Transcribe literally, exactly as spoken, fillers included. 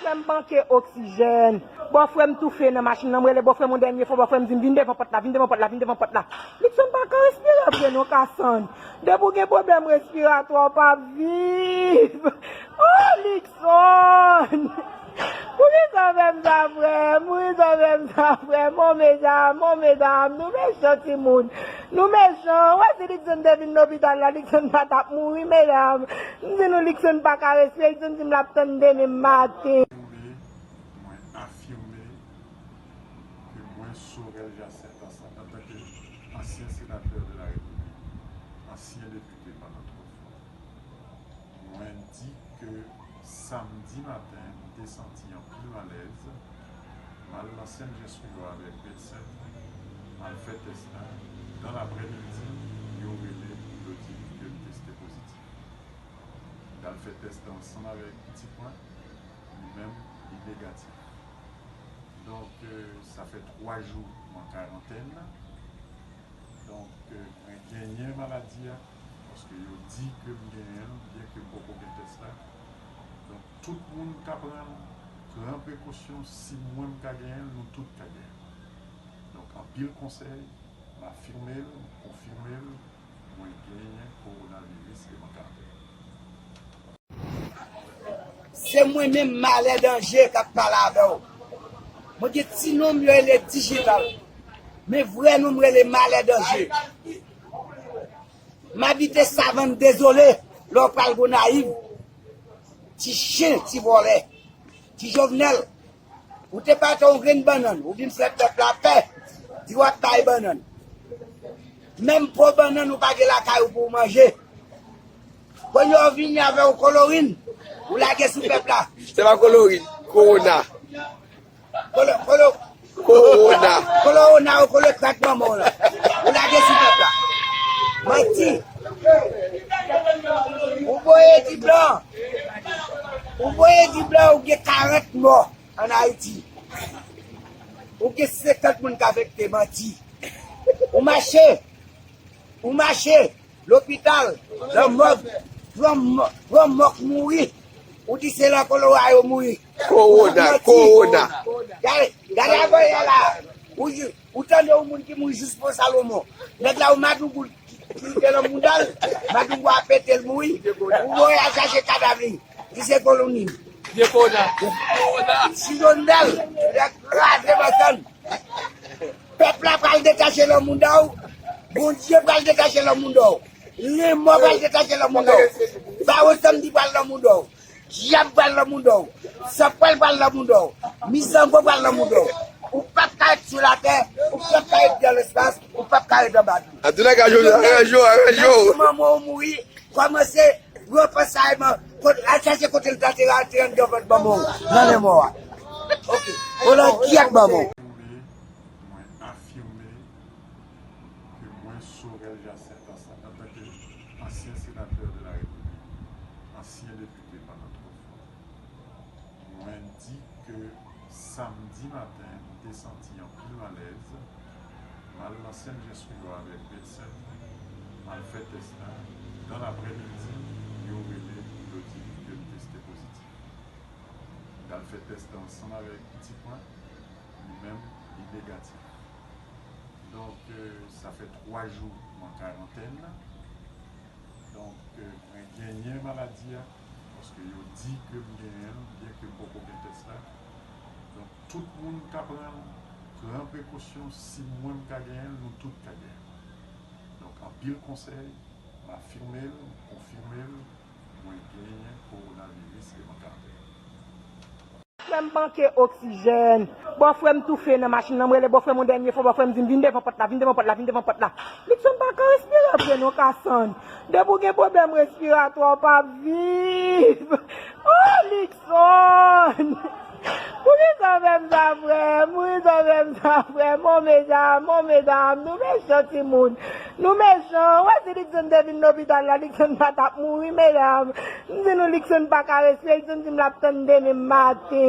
M manke oksijèn. Bòfrè m toufe nan machin nan. M rele bòfrè m yon dènye fwa. Bòfrè m di m, "Vin devan pòt la, vin devan pòt la, vin devan pòt la." Likson pa ka respire vre non, Kasann. Depi w gen pwoblèm respiratwa, w p ap viv. Oh, Likson! Poukisa w fè m sa, frè m? Poukisa w fè m sa, frè m? Oh, medam, oh, medam, nou mechan, timoun. Nou mechan. Wè, si Likson te vin lopital la, Likson pa t ap mouri, medam. M di nou, Likson pa ka respire, Likson di m l ap tann demen maten. Mwen afime ke mwen, Sorel Jacinthe, ansanm antanke ansyen senatè de la Repiblik, ansyen depite pandan twòp fwa, mwen di ke samdi maten, m te santi anpil malèz, m al nan Sen Jan Swiwa avèk medsen mwen, m al fè tès la. Dan laprèmidi, yo rele m, yo di m ke m teste pozitif. M t al fè tès la ansanm avèk pitit mwen, li menm, li negatif. Donk, euh, sa fè twa jou m an karantèn. Donk, euh, mwen genyen maladi a, paske yo di ke m genyen l, byen ke m poko gen tès la. Donk, tout moun ka pran l, pran prekosyon, si mwen m ka genyen l, nou tout ka genyen l. Donk, anpil konsèy, m afime l, m konfime l, mwen genyen kowonaviris e m an karantèn. Se mwen menm, Malè Danje, k ap pale avè w. Mwen gen ti non m yo rele Dijital. Men vrè non m rele Malè Danje. M abite Savann, dezole, lè w pral Gonayiv. Ti chen, ti vòlè. Ti Jovenel, ou te pa te yon grenn bannann, ou vin fè pèp la pè, di w ap bay bannann. Menm po bannann ou pa gen lakay ou pou w manje. Kounye a w vini avè w kolorin, ou lage sou pèp la. Se pa kolorin, kowona. Kolo, kolo, kowona. Kowona ou kolo krak manman w lan. Ou lage sou pèp la. Manti. Ou voye di blan. Ou voye di blan, ou gen karant mò ann Ayiti. Ou gen senkant moun k afekte, manti. Ou mache, ou mache lopital, lanmò, granmò, granmò k mouri, ou di se lan kolera yo mouri. Kowona, manti. Kowona. Gade, gade avanyè la. Ou, ou tande yon moun ki mouri jis pou Salomon. Nèg la, ou madougou ki, ki te nan mouda l, madougou a pete l mouri. Ou voye al chache kadav li. Ki se kolonil. Vye kona. Si Jovenel, lè kraze masann. Pèp la pral detache lan mouda w. Bondye pral detache lan mouda w. Lanmò pral detache lan mouda w. Bawo sanmdi pral lan mouda w. Dyab pral lan mouda w. Sanpwèl pral lan mouda w. Mizango pral lan mouda w. Ou p ap ka ret sou latè, ou p ap ka ret dan lespas, ou p ap ka ret anba dlo. Abdoulaye ka jwe, ka jwe, ka jwe. Lè ti manman w mouri, kòmanse repanse a, al chèche kote l ta te, te anndan vant manman w, nan lanmò a. Oke. Ou nan gyèt manman w. Mwen afime ke mwen, Sorel Jacinthe, ansanm antanke ansyen senatè de la Repiblik, ansyen depite pandan twòp fwa, mwen di ke samdi maten, m te santi anpil malèz. M al nan Sen Jan Swiwa avèk medsen mwen, m al fè tès la. Dan laprèmidi, yo rele m, yo di m ke m teste pozitif. M t al fè tès la ansanm avèk pitit mwen, li menm, li negatif. Donk, euh, sa fè twa jou m an karantèn. Donk, euh, mwen genyen maladi a, paske yo di ke m genyen l, byen ke m poko gen tès la. Donk, tout moun ka pran l, pran prekosyon, si mwen m ka genyen l, nou tout ka genyen l. Donk, anpil konsèy, m afime l, m konfime l, mwen genyen kowonaviris e m an karantèn. Frè m manke oksijèn. Bòfrè m toufe nan machin nan. M rele bòfrè m yon dènye fwa. Bòfrè m di m, "Vin devan pòt la, vin devan pòt la, vin devan pòt la." Likson pa ka respire vre non, Kasann. Depi w gen pwoblèm respiratwa, w p ap viv. Oh, Likson! Poukisa w fè m sa, frè m? Poukisa w fè m sa, frè m? Oh, medam, oh, medam, nou mechan, timoun. Nou mechan. Wè, si Likson te vin lopital la, Likson pa t ap mouri, medam. M di nou, Likson pa ka respire, Likson di m l ap tann demen maten.